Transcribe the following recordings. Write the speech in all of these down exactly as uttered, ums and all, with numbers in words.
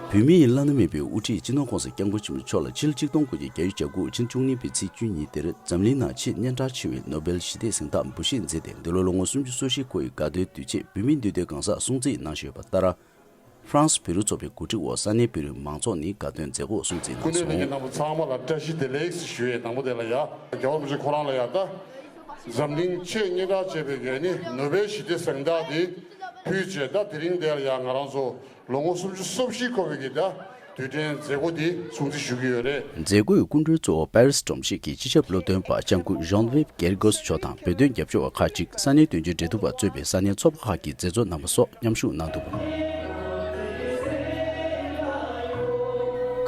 བོད་མིའི་བླ་ན་མེད་པའི་དབུ་ཁྲིད་སྤྱི་ནོར་༸གོང་ས་༸སྐྱབས་མགོན་ཆེན་པོ་མཆོག་ལ་ཕྱི་ལོ་ཆིག་སྟོང་དགུ་བརྒྱ་བརྒྱད་ཅུ་གྱ་དགུ་ཕྱི་ཟླ་བཅུ་གཉིས་པའི་ཚེས་བཅུ་གཉིས་དེར་འཛམ་གླིང་ནང་ཆེས་སྙན་གྲགས་ཆེ་བའི་ནོ་སྦེལ་ཞི་བདེའི་གཟེངས་རྟགས་འབུལ་བཞེས་མཛད་དེ། འདི་ལོའི་ལོ་ངོ་སུམ་ཅུ་སོ་བཞི་འཁོར་བའི་དགའ་སྟོན་དུས་ཆེད་བོད་མིའི་འདུས་སྡེ་གང་སར་སྲུང་བརྩི་གནང་བཞིན་ཡོད་པ་ལྟར། ཧྥ་རན་སི་བོད་རིགས་ཚོགས་པའི་གོ་སྒྲིག་འོག་ས་གནས་བོད་རིགས་མང་ཚོགས་ནས་དགའ་སྟོན་མཛད་སྒོ་སྲུང་བརྩི་གནང་སོང་། སྐུ་མགྲོན་ལྷན་རྒྱས་རྣམ་པ་ཚང་མ་ལ་བཀྲ་ཤིས་བདེ་ལེགས་ཞུ་ཡས། དང་པོ་དེ་ལ་ཡ་རྒྱལ་བ་རིན་པོ་ཆེ་ཁོ་རང་ལ་ཡ་ད་འཛམ་གླིང་ཆེས་སྙན་གྲགས་ཆེ་བའི་གི་ནི་ནོ་སྦེལ་ཞི་བདེ་གཟེངས་རྟགས་དེ་ཕུལ་བྱས། ད་དེ་རིང་དེ་ལ་ཡ་ང་རང་ཚོ་ལོ་ངོ་སུམ་ཅུ་སོ་བཞི་འཁོར་བའི་གི་ད་དུས་དྲན་མཛད་སྒོ་འདི་སྲུང་བརྩི་ཞུ་གི་ཡོད་རེད། མཛད་སྒོའི་སྐུ་མགྲོན་གཙོ་བོ་པེ་རིས་སྒྲོམ་གཞིས་ཀྱི་སྤྱི་ཁྱབ་སློབ་སྟོན་པ་ལྕམ་སྐུ་ཞོན་ཝེབ་གེར་གོས་མཆོག་དང་བོད་དོན་རྒྱབ་སྐྱོར་བ་ཁག་ཅིག་ས་གནས་དོན་གཅོད་འབྲེལ་མཐུད་པ་གཙོས་པའི་ས་གནས་ཚོགས་པ་ཁག་གི་མཛད་གཙོ་རྣམ་པ་སོགས་མཉམ་ཞུགས་གནང་འདུག།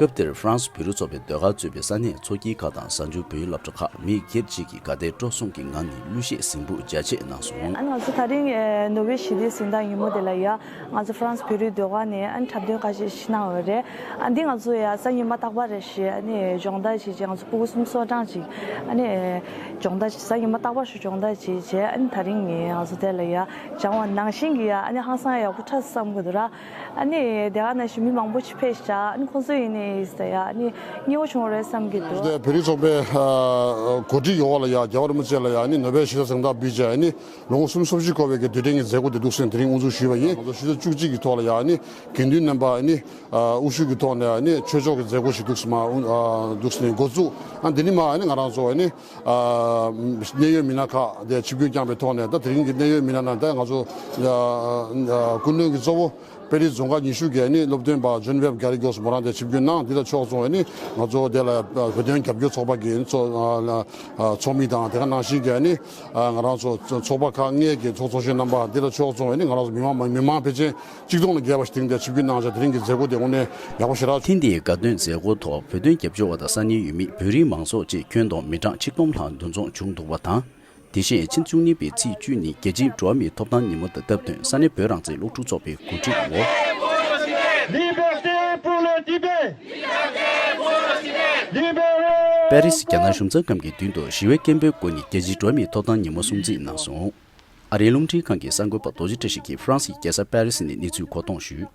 སྐབས་དེར་ཧྥ་རན་སི་བོད་རིགས་ཚོགས་པའི་ཟློས་གར་གཙོས་པའི་ས་གནས་ཚོགས་སྐྱིད་ཁག་དང་གཟའ་མཇུག་བོད་ཡིག་སློབ་གྲྭ་ཁག་མི་སྒེར་གཅིག་གིས་དགའ་དད་སྤྲོ་གསུམ་གྱི་ངང་ནས་གླུ་གཞས་གཟིགས་འབུལ་རྒྱ་ཆེ་གནང་སོང་། ཨ་ནི་ང་ཚོ་ད་རིང་ཨེ་ནོ་སྦེལ་ཞི་བདེའི་གཟེངས་རྟགས་ཉིན་མོ་དེ་ལ་ཡ་ང་ཚོ་ཧྥ་རན་སི་བོད་རིགས་ཟློས་གར་ནས་ཨ་ནི་འཁྲབ་སྟོན་ཁ་ཤས་ཤིག་གནང་ཡོད་རེད། ཨ་འདི་ང་ཚོ་ཡ་གཟའ་ཉི་མ་རྟག་པར་རེ་བཞིན་ཨ་ནི་སྦྱོང་བརྡར་བྱེད་ཅིང་ང་ཚོ་ཕྲུ་གུ་སུམ་ཅུ་སོ་གྲངས་ཅིག་ཨ་ནི་སྦྱོང་བརྡར་གཟའ་ཉི་མ་རྟག་པར་ཞིག་སྦྱོང་བརྡར་བྱེད་བྱས། ཨ་ནི་ད་རིང་ནས་ང་ཚོ་དེ་ལ་ཡ་སྦྱང་བ་ནང་བཞིན་གྱི་ཡ་ཨ་ནི་ཧང་སང་ཡག་པོ་འཁྲབ་བསམ་གྱི་འདུག་ར། ཨ་ནི་དེ་ག་ནང་བཞིན་མི་མང་པོ་ཞིག་ཕེབས་ཤག་ཨ་ནི་ཁོང་ཚོ་ཡིན་ནའི་ཟེར་ཡ་ཨ་ནི་མཉེས་པོ་བྱུང་རེད་བསམ་གྱི་འདུག། དེ་བོད་རིགས་ཚོགས་པའི་ཨ་གོ་སྒྲིག་ཡོད་པ་ལ་ཡ་རྒྱལ་བ་རིན་པོ་ཆེ་ལ་ཡ་ཨ་ནི་ནོ་སྦེལ་ཞི་བདེ་གཟེངས་རྟགས་ཕུལ་བྱས། ཨ་ནི་ལོ་ངོ་སུམ་ཅུ་སོ་བཞི་འཁོར་བའི་གི་དུས་དྲན་གྱི་མཛད་སྒོ་དེ་འདུག་སེ་དེ་རིང་དབུ་འཛུགས་ཞུས་པ་ཡིན། ང་ཚོ་ཕྱི་ཟླ་བཅུ་གཅིག་གི་ཐོག་ལ་ཡ་ཨ་ནི་དགེ་འདུན་རྣམ་པ་ཨ་ནི་ཨ་དབུ་བཞུགས་ཀྱི་ཐོག་ནས་ཨ་ནི་ཆོས་ཕྱོགས་ཀྱི་མཛད་སྒོ་ཞིག་འདུག་སེ་མ་ཨ་འདུག་སེ་ནས་འགོ་བཙུགས། ཨ་འདི་ནི་མ་ཨ་ནི་ང་རང་ཚོ་ཨ་ནི་ཨ་གནད་ཡོད་མི་སྣ་ཁག་དེ་ཆིབས་བསྒྱུར་བསྐྱངས་པའི་ཐོག་ནས། ད་དེ་རིང་གི་གནད་ཡོད་མི་སྣ་ནང་ད་ང་ཚོ་ཨ་ཨ་སྐུ་མགྲོན་གྱི་གཙོ་བོ་པེ་རིས་རྫོང་ཁག་ཉི་ཤུ་གི་ཨ་ནི་སློབ་སྟོན་པ་ཇོན་ཝེབ་གྷ་རི་གོས་མོ་རང་དེ་ཆིབས་བསྒྱུར་གནང་། འདི་ལ་ཕྱོགས་མཚུངས་ཨ་ནི་ང་ཚོ་དེ་ལ་བོད་དོན་རྒྱབ་སྐྱོར་ཚོགས་པ་གི་ཚོགས་ཨ་ཨ་ཚོགས་མི་དང་དེ་ག་ནང་བཞིན་གྱི་ཨ་ནི་ཨ་ང་རང་ཚོ་ཚོགས་པ་ཁག་ལྔའི་གི་ཚོགས་གཙོ་གཞོན་རྣམ་པ། འདི་ལ་ཕྱོགས་མཚུངས་ཨ་ནི་ང་རང་ཚོ་མི་མང་མི་མང་ཕལ་ཆེར་གཅིག་སྟོང་ལས་བརྒལ་བ་ཞིག་དེང་དེ་ཆིབས་བསྒྱུར་གནང་བྱས། དེ་རིང་གི་མཛད་སྒོ་དེ་དངོས་གནས་ཡག་པོ་ཞེ་དྲག། ཐེངས་འདིའི་དགའ་སྟོན་མཛད་སྒོའི་ཐོག་བོད་དོན་རྒྱབ་སྐྱོར་བ་དང་ས་གནས་ཡུལ་མི་བོད་རིགས་མང་ཚོགས་བཅས་ཁྱོན་བསྡོམས་མི་གྲངས་ཆིག་སྟོང་ལྷག་འདུ་འཛོམས་བྱུང་འདུག་པ་དང་། དེ་བཞིན་ཕྱི་ཟླ་བཅུ་གཉིས་པའི་ཚེས་བཅུ་ཉིན་རྒྱལ་སྤྱིའི་འགྲོ་བ་མིའི་ཐོབ་ཐང་ཉིན་མོ་དང་སྟབས་བསྟུན་ས་གནས་བོད་རང་བཙན་སློབ་ཕྲུག་ཚོགས་པའི་གོ་སྒྲིག་འོག Liberté pour le Tibet! Liberté pour le Tibet! Liberté! པེ་རི་སི་རྒྱ་ནག་གཞུང་ཚབ་ཁང་གི་མདུན་དུ་ཞི་བའི་སྐད་འབོད་སྒོ་ནས་རྒྱལ་སྤྱིའི་འགྲོ་བ་མིའི་ཐོབ་ཐང་ཉིན་མོ་སྲུང་བརྩི་གནང་སོང་། ཨ་རིའི་རླུང་འཕྲིན་ཁང་གི་གསར་འགོད་པ་རྡོ་རྗེ་བཀྲ་ཤིས་ཀྱིས་ཧྥ་རན་སིའི་རྒྱལ་ས་པེ་རི་སི་ནས་གནས་ཚུལ་མཁོ་གཏོང་ཞུས།